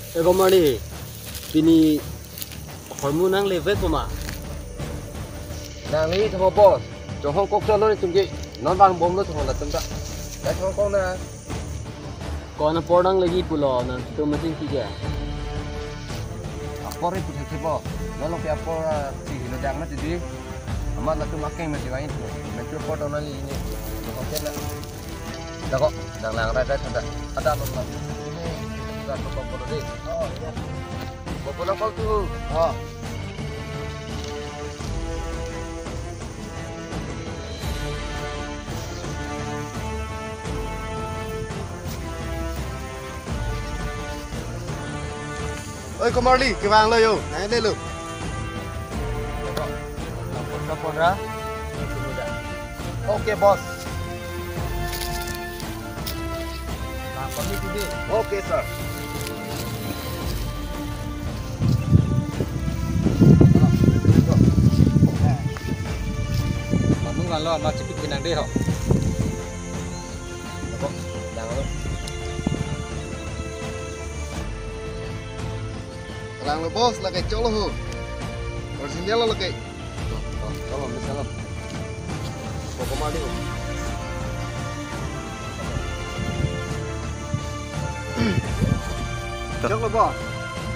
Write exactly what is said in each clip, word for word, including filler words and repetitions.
Eh, Komali, pini ahormu nanglevek ma? Nangle tho boss. Chonghong kok chalo netum ke. Non vangbomlo chonghong latum ta. Dak chonghong kok na. Ko-an apor nanglegi pulo nangtum meeting ke? Apor ipu thekthepo. Non lo ke apor, ah, si hilo dang na tidi. Amat latum akeng mati kain tu. Metro port onali ini. Lo kok na. Dak kok, dang lang rai rai thanda. Ada lo na. Ini, ada lo kok lo deh. Oh, iya. Kok pulang kok tu. Oh. Oi, Komali, kevanglo yo. Nanglelo. Oke, boss. Nah, kami sini. Oke, sir. Kamu ngalo ama chipik pinang deh ho. Langlo, boss, lake choklo ho. Original lo lake. Choklo, misalnya. Kok Komali ho. Choklo, boss.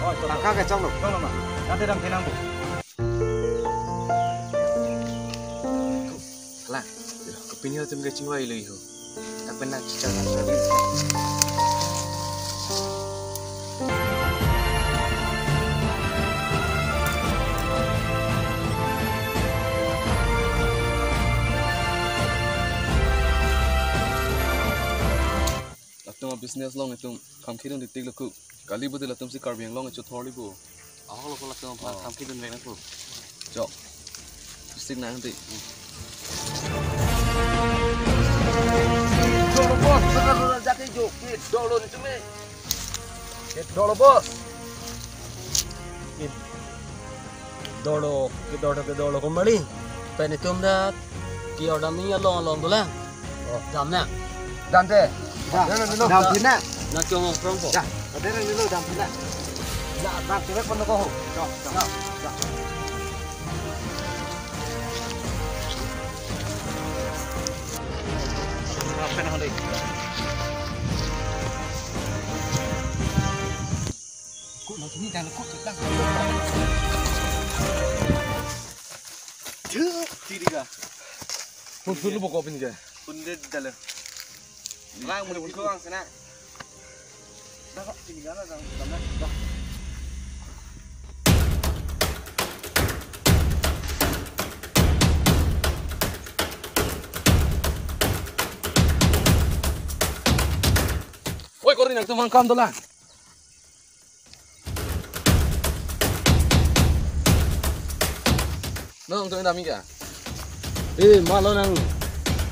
Oh, choklo. Tangka ke choklo. Choklo ma. Nanti dam tenang, bu. Hala, kopine atum ke chingvai lo iho. Dak pen nangchichar nang tadi. Latum a-business along itum kham kidun titik lo ku. Kali budi latum si Karbi Anglong icho thorli bu. Ahok lo ko latum aphan kham kidun vek nang ku. Chok. Bisik nang ti. Dolo boss, sekarang udah jadi jo. Ke dolo ni cumi. Ke dolo boss. Ke dolo, ke dolo, ke dolo Komali. Pen itum dak ke-or damji along along dolang. Oh. Dam nang. Dam te. Dam. Dam te. Dam te na. Nangchonghong prong po. Ya. Ada nang dulu dam te na. Ya, bang cewek pun ko ho. Ya, ya, ya. Apa na deh? Kok nanti ni jangan kok kita. Tuh, tiri ka. Pun dulu bokop ini ke. Pun dia dalam. Bang, mau dibuka bang sana. Dah kok, sini kan ada, dah. Oi, kori nangtum hangkam dolang. Nangtum damji ke? Eh, malo nang.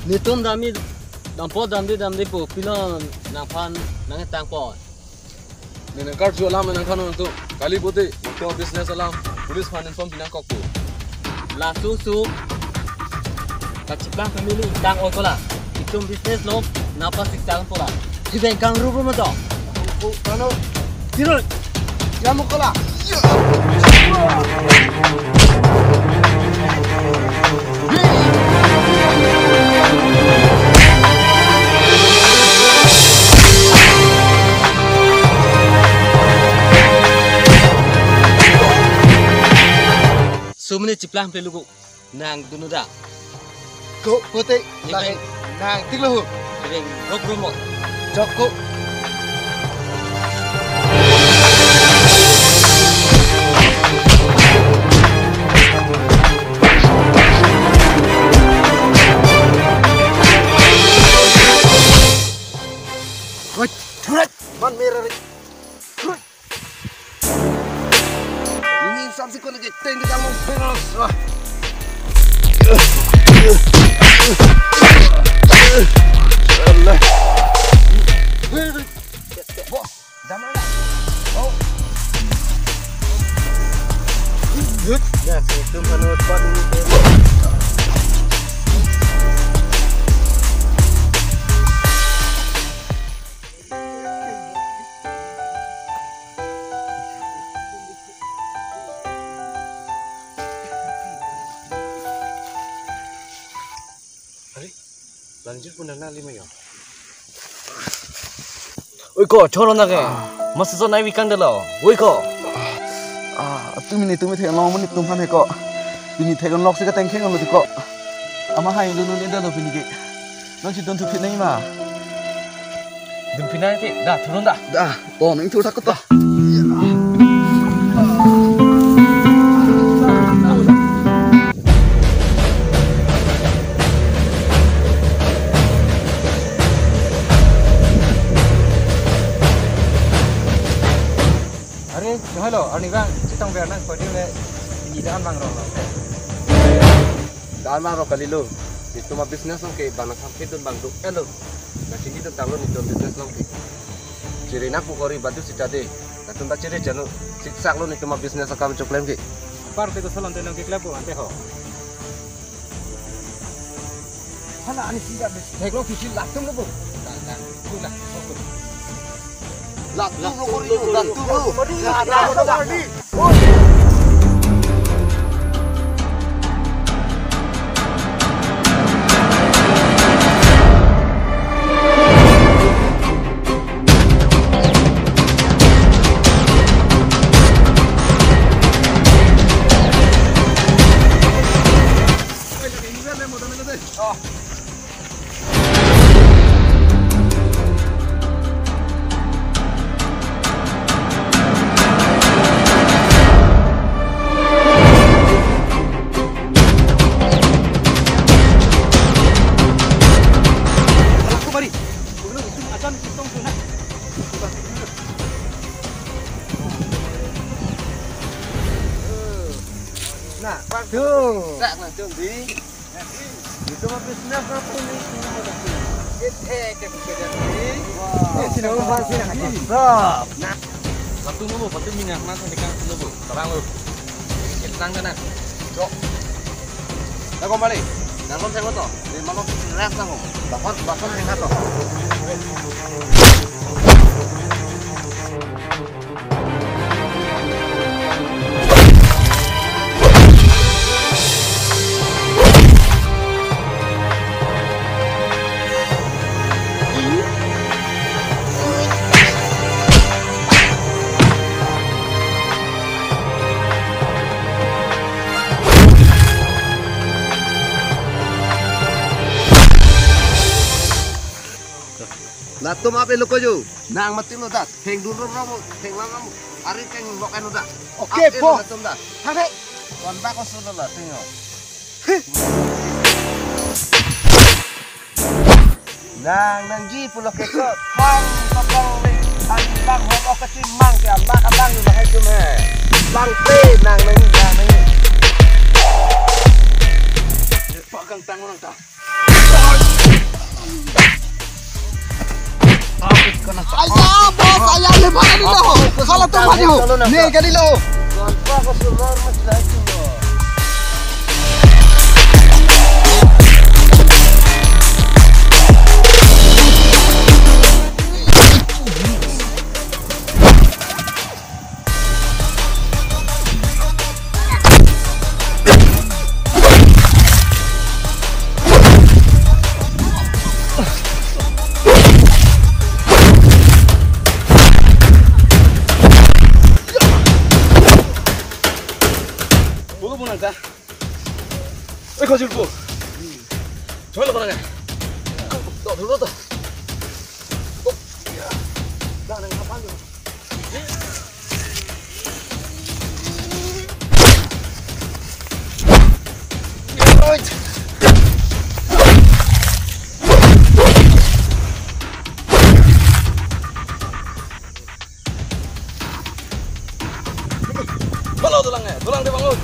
Netum damji, dampo damde damde po, pilo nangphan nangtangpo. Ne nangkarju alam nangthan nangtum. Kali budi, nangtum business alam, police aphan inform pi nangkokpo. Laso su, kachiplang family tang otola. Itum business lo, napa siksa pola. Sibeng kang rubu mato. Kano. Tirun. Yamu kola. Sumni chiplang pelugu. Nang dunu da. Ko, kote, lagi, nang tiklo ho. Ring, rok romo. Joko. Hoi, thurat, man mera ri. Hoi. Ini samsi kono ke tende kamu pelos. Wah. Alah. Bos, damai lah. Oh. Ya, itu kan tempat ini. Anjir pun nang nali mayo. Oi ko, choro nake. Masih so nai wikang delo. Oi ko. Ah, atum ini atum ini theklong mani atum aphan he ko. Pini theklong lok si kateng kheng lo ti ko. Ama hai dun dun delo pini ke. Nang si dun thupi nai ma. Dun phi nai ti, da, thurun da. Da, to nang thur thak to. Are, chunghoi lo, arnivang, chetong ver nang, podium le, ini dan bang rong lo. Dan bang rong kalilo, netum abusiness along ke bang nang khamkhe dun bang do-et lo. Nang chini dun tanglo netum abusiness along ke. Chere nang pu kori badu sita de. Nangtum ta chere chano, siksak lo netum abusiness akam choklem ke. Apar te ko salon te nang keklem po ante ho. Hala ani sida bes. Theklong kisil latum lo bo. Latum lo kori yo, latum lo. Latum lo kori. Nah, tuh. Tak, nah, tuh, di. Itu mah business apa nih? Ini mau kasih. Eh, eh, kayak gitu jadi. Wah. Eh, sini, Bang, sini. Stop. Nah. Waktu nunggu, waktu minyak mas, nanti kan nunggu. Terang lu. Kita tangga, nah. Cok. Nah, kembali. Nah, lu saya foto. Di mana sih rest aku? Bakar, bakar yang satu. Latum ape lo ko jo? Nang mati lo dat. Heng dun rom rom, heng lam lam. Ari keng lo kan lo dat. Oke, ape lo po. Latum dat. Hei. Kon bak ko sudah lah, tinggal. Nang nangji pulo kekot. Hang tokong le. Hang bang hok ok kachimang ke ambak abang ni bahai tum he. Bang pe nang nangji, nang nangji. Pakang tang orang ta. Aya, bos, aya, le mana ni lo? Kalau tu maju, ni kali lo. Buka punang ta. Eh, kau jumpa. Coba lo punang ya. Tuh, tuh, tuh, tuh. Halo, tulang ya, tulang di bangun.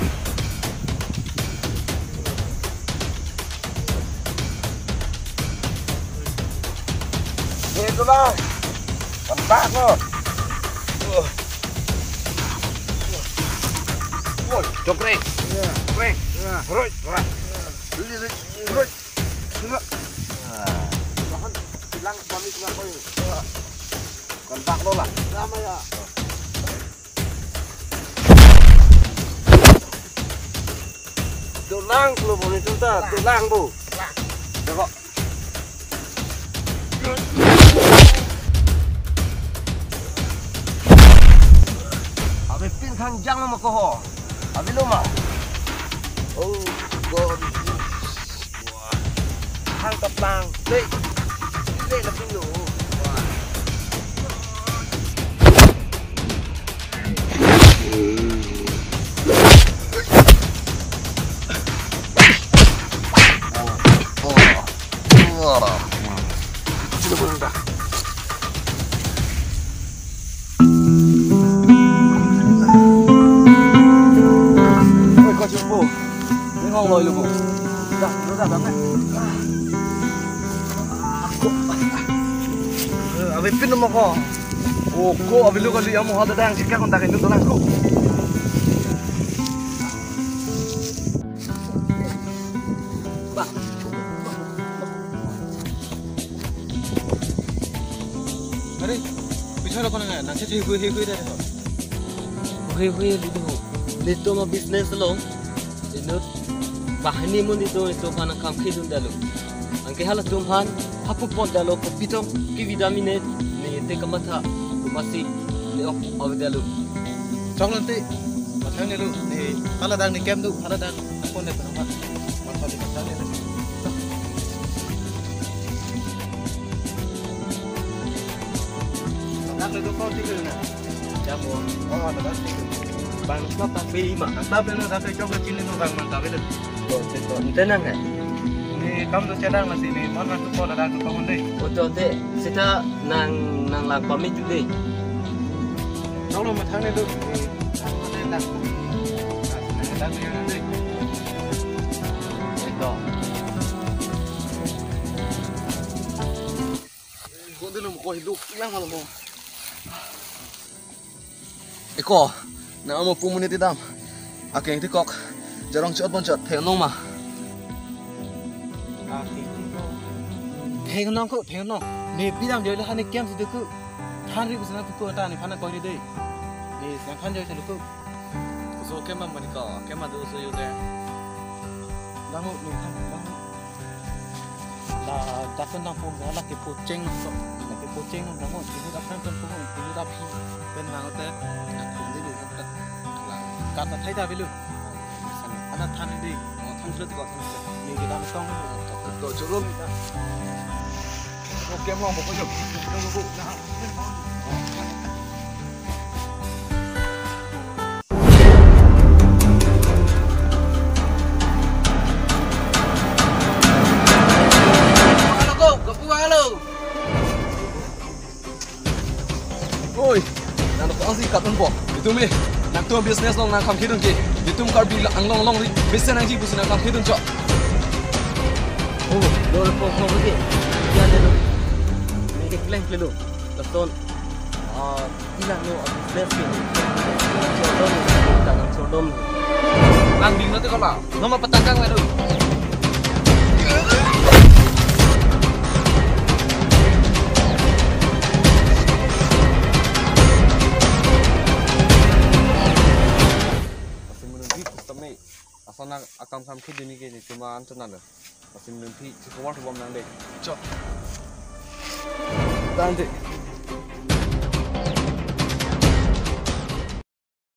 Ini tulang. Tempat lo. Woi, jokre. Iya. Jokre. Iya. Roi. Roi. Iya. Roi. Roi. Roi. Nah. Bahan bilang kami kenapa ini? Iya. Kontak lo lah. Lama ya. Tulang lo bu ni tuta, tulang bu. Tulang. Coba. Thangjang lo ma ko ho. Avelo ma. Oh God. Wah. Thang kaplang. Dei. Dei la sing lo. Wah. Oi, ko chupo. Ni hong loi lo ko. Da, da, da, da. Eh, ave pin mo ko. O ko, ave lo kali amo hal da dang chika kontak itu tulang ko. Are, bichara kona nang, nang se hui hui hui hui da ho. Hui hui lidu. Nelitum a-business along inut banghini amonit do, nelitum aphan nangkam khidun detlo. Anke halatum aphan hapu pon detlo, kopi tong kevi dam mene, ne te kamatha, komatsi ne ok ave detlo. Choklo te, mathang ne lo, ne hala dang ne kem do, hala dang pon ne pon ma. Mathang ne, mathang ne. Dak le do ko ti le na. Ya ko. Oh, ada dak ti. Bang, tap tap pe ma. Tap pe na, tap pe chok le chini no bang, man tap pe le. Lo, sito. Ante nang hai. Ne kam do chedang lasi ne, man man tu ko la dang tu ko hunde. O to te, sita nang, nang lang pamit tu de. Chok lo mathang ne do. Nang lang. Nang lang tu ya na de. Ito. Gondelo mo ko hidu yang malam mo. Eko, nang amo pu amonit dam. Akeng ti kok, jarong chot bon chot, thek nong ma. Thek nong ko, thek nong. Ne bidam joi le hani kem si duku. Than ri usna duku ta ne phana koi de. Ne sang than joi sa duku. Uso kem ma mani ko, kem ma du uso yu ke. Dang mo, ne than, dang mo. La, dasun nang pum la ke pucheng so. La ke pucheng nang mo, ibu dasun kan pum, ibu dap hi. Pen nang te, na pum di di kan. Kata thai da bilu. Ana than di. Oh, than sudah ko, than sudah. Ni kita mesti tahu. To, to, chulum. Oke, mau apa jom? Halo, ko, kapu halo. Oi, nang ko asi kat nang po. Itum eh, nangtum business along nangkam khidun ke. Itum Karbi Anglong along ri, business nangji pusi nangkam khidun chok. Oh, dor po ko ke. Ya de lo. Ni ke kleng klelo. Lason. Ah, ilang lo, ah, business ke. Chodom, tangan chodom. Nang ding na te kala. Nomor patang kang lado. Asim menunggi sistem ni. Asal nak akam kam khidun ke ni cuma antu nalo. Asim menunggi cukup waktu bom nang deh. Chok. Tante.